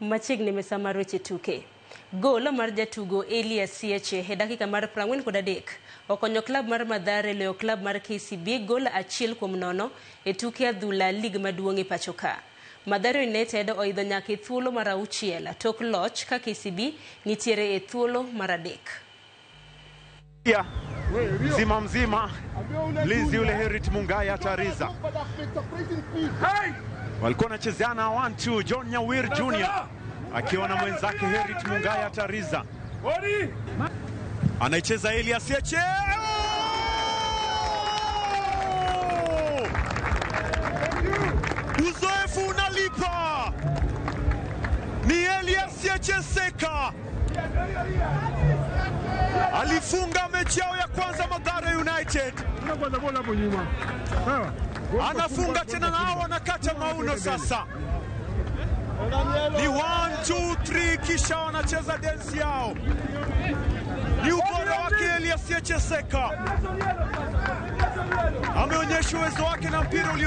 Machiegni mesa mar weche tuke. Gol mar jatugo Elias Sieche e dakika mar 43 okonyo klab mar Mathare loyo klab mar KCB gol 1-0 e tuke adhula lig maduong' e pacho ka. Mathare United oidho nyaka e thuolo mar 6 tok loch ka KCB nitiere e thuolo mar 3. Mzima mzima mlinzi yule Herit Mungaya Tariza walikuwa wanachezeana 1-2, John Nyawir Jr akiwa na mwenzake Herit Mungaya Tariza, anaicheza Elias Yeche. Uzoefu unalipa, ni Elias Yeche Seka alifunga mechi yao ya kwanza Mathare United, anafunga tena nao wanakata mauno sasa. Ni 1 2 3, kisha wanacheza dance yao. Ni ubora wake Elias Yeche Seka, ameonyesha uwezo wake na mpira ulio